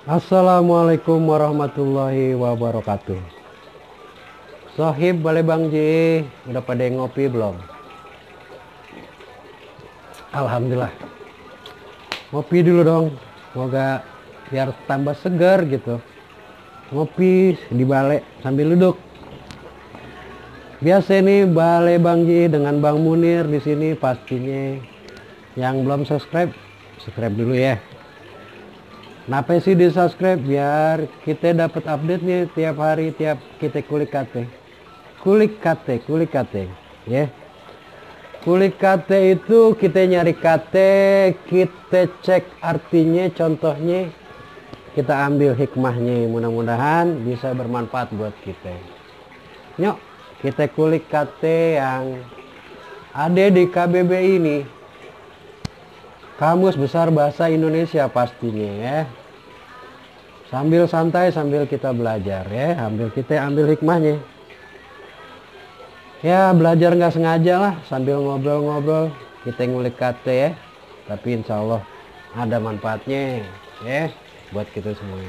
Assalamualaikum warahmatullahi wabarakatuh. Sohib Balai Bang Ji, udah pada ngopi belum? Alhamdulillah. Ngopi dulu dong, semoga biar tambah segar gitu. Ngopi di balai sambil duduk. Biasa nih Balai Bang Ji dengan Bang Munir di sini pastinya. Yang belum subscribe, subscribe dulu ya. Kenapa sih di subscribe? Biar kita dapat update nih tiap hari, tiap kita kulik KT ya. Kulik KT itu kita nyari KT, kita cek artinya, contohnya, kita ambil hikmahnya, mudah-mudahan bisa bermanfaat buat kita. Nyok, kita kulik KT yang ada di KBB ini. Kamus Besar Bahasa Indonesia pastinya ya. Sambil santai, sambil kita belajar ya. Kita ambil hikmahnya. Ya belajar nggak sengaja lah, sambil ngobrol-ngobrol kita ngulik KT ya. Tapi insya Allah ada manfaatnya ya buat kita semua.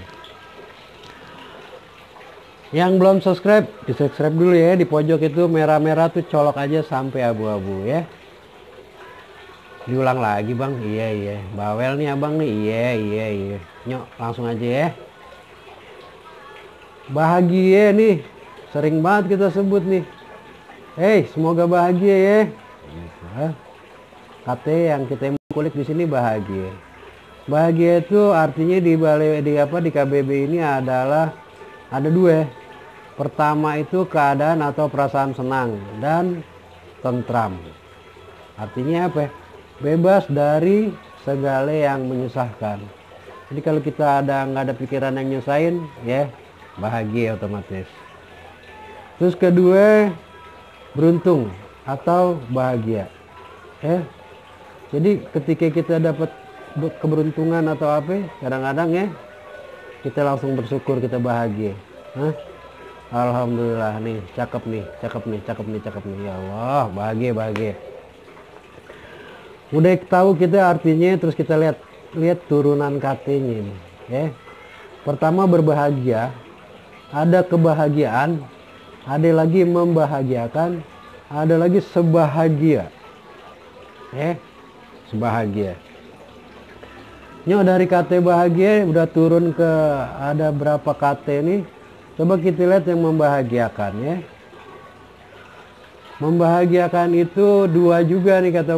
Yang belum subscribe, di subscribe dulu ya. Di pojok itu merah-merah tuh colok aja sampai abu-abu ya. Diulang lagi bang, iya bawel nih abang nih, iya nyok langsung aja ya. Bahagia nih sering banget kita sebut nih, semoga bahagia ya. KT yang kita kulik di sini bahagia. Bahagia itu artinya di KBB ini adalah ada dua. Pertama itu keadaan atau perasaan senang dan tentram. Artinya apa? Bebas dari segala yang menyusahkan. Jadi kalau kita nggak ada pikiran yang nyusahin ya, bahagia otomatis. Terus kedua, beruntung atau bahagia jadi ketika kita dapat keberuntungan atau apa, kadang-kadang ya kita langsung bersyukur, kita bahagia. Alhamdulillah nih, cakep nih ya Allah, bahagia. Udah tahu kita artinya, terus kita lihat turunan KT-nya nih ya. Pertama berbahagia, ada kebahagiaan, ada lagi membahagiakan, ada lagi sebahagia sebahagia. Nyok dari KT bahagia udah turun ke ada berapa KT nih, coba kita lihat yang membahagiakan ya. Membahagiakan itu dua juga nih kata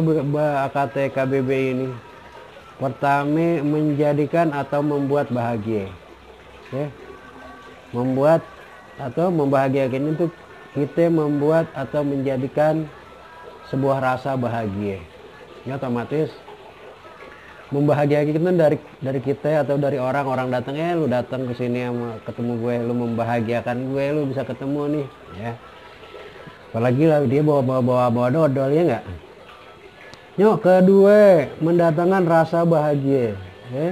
KT KBB ini. Pertama menjadikan atau membuat bahagia ya. Membuat atau membahagiakan itu kita membuat atau menjadikan sebuah rasa bahagia ya, otomatis membahagiakan itu dari kita atau dari orang datang, lu datang ke sini ketemu gue, lu membahagiakan gue, lu bisa ketemu nih ya. Apalagi lah dia bawa dodol ya enggak. Nyok, kedua mendatangkan rasa bahagia ya.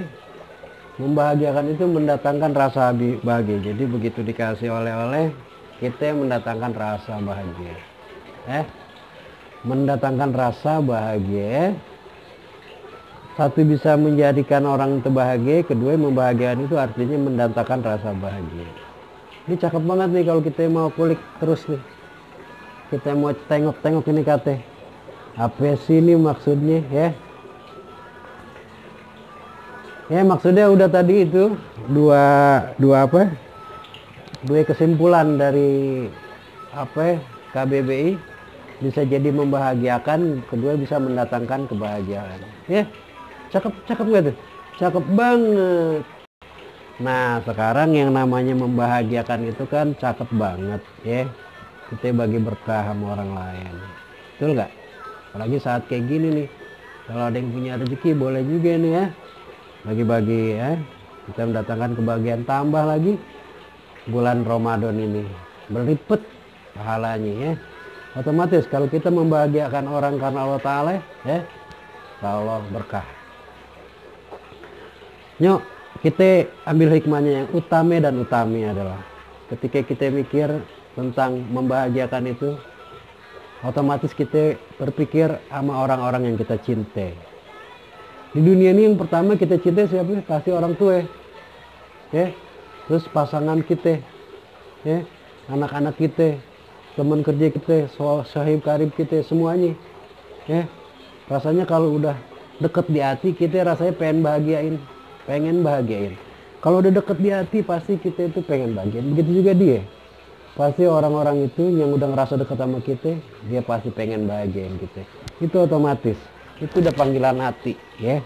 Membahagiakan itu mendatangkan rasa bahagia. Jadi begitu dikasih oleh-oleh, kita mendatangkan rasa bahagia mendatangkan rasa bahagia. Satu bisa menjadikan orang itu bahagia, kedua membahagiakan itu artinya mendatangkan rasa bahagia. Ini cakep banget nih kalau kita mau kulik terus nih. Kita mau tengok ini KT. Apa sih ini maksudnya ya? Ya maksudnya udah tadi itu dua kesimpulan dari KBBI, bisa jadi membahagiakan, kedua bisa mendatangkan kebahagiaan. Ya, cakep gak tuh? Cakep banget. Nah sekarang yang namanya membahagiakan itu kan cakep banget ya. Kita bagi berkah sama orang lain, betul nggak? Apalagi saat kayak gini nih, kalau ada yang punya rezeki boleh juga nih ya, bagi-bagi ya. Kita mendatangkan kebahagiaan, tambah lagi bulan Ramadan ini berlipat pahalanya ya. Otomatis kalau kita membahagiakan orang karena Allah Ta'ala ya, Allah berkah. Nyok, kita ambil hikmahnya. Yang utama dan utami adalah ketika kita mikir tentang membahagiakan itu, otomatis kita berpikir sama orang-orang yang kita cintai. Di dunia ini yang pertama kita cintai siapa? Pasti orang tua. ya. Terus pasangan kita, ya, anak-anak kita, teman kerja kita, sahib karib kita, semuanya, ya. Rasanya kalau udah deket di hati, kita rasanya pengen bahagiain. Kalau udah deket di hati, pasti kita itu pengen bahagiain. Begitu juga dia. Pasti orang-orang itu yang udah ngerasa deket sama kita, dia pasti pengen bahagiain kita. Itu otomatis. Itu udah panggilan hati, ya.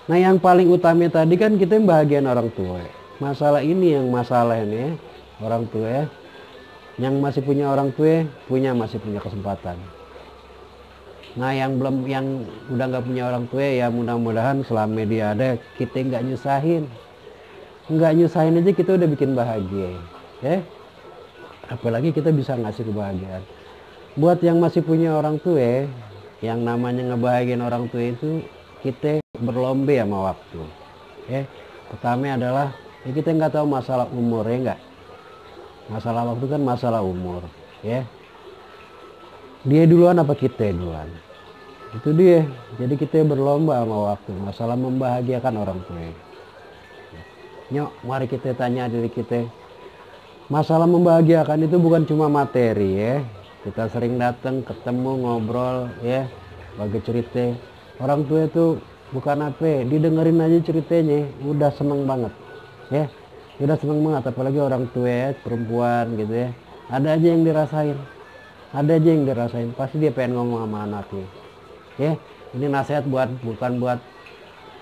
Nah, yang paling utama tadi kan kita bahagiain orang tua. Masalah ini ya. Orang tua ya. Yang masih punya orang tua, masih punya kesempatan. Nah, yang udah nggak punya orang tua ya, mudah-mudahan selama dia ada, kita nggak nyusahin aja, kita udah bikin bahagia, ya. Apalagi kita bisa ngasih kebahagiaan. Buat yang masih punya orang tua, yang namanya ngebahagiain orang tua itu, kita berlomba sama waktu, ya. Pertama adalah ya, kita nggak tahu masalah umur, ya nggak. Masalah waktu kan masalah umur, ya. Dia duluan apa kita duluan? Itu dia. Jadi kita berlomba sama waktu. Masalah membahagiakan orang tua. Nyok, mari kita tanya diri kita. Masalah membahagiakan itu bukan cuma materi, ya. Kita sering datang, ketemu, ngobrol, ya, bagi cerita. Orang tua itu bukan apa, didengerin aja ceritanya, udah seneng banget, ya. Udah seneng banget, apalagi orang tua, ya, perempuan gitu ya. Ada aja yang dirasain, pasti dia pengen ngomong sama anaknya, ya. Ini nasihat bukan buat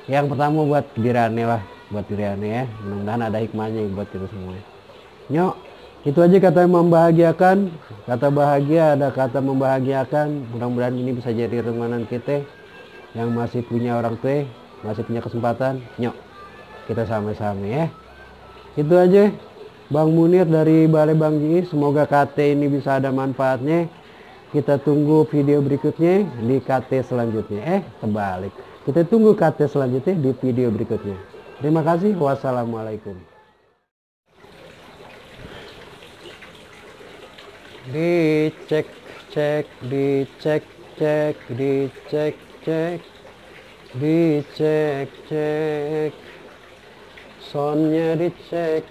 yang pertama, buat diri aneh lah, ya. Mudah-mudahan ada hikmahnya buat kita semua. Nyok, itu aja kata membahagiakan. Kata bahagia, ada kata membahagiakan. Mudah-mudahan ini bisa jadi renungan kita yang masih punya orang tua, masih punya kesempatan. Nyok, kita sama-sama, ya. Itu aja Bang Munir dari Balai Bang Ji. Semoga KT ini bisa ada manfaatnya. Kita tunggu video berikutnya di KT selanjutnya. Terbalik. Kita tunggu KT selanjutnya di video berikutnya. Terima kasih. Wassalamualaikum. Dicek, soundnya dicek.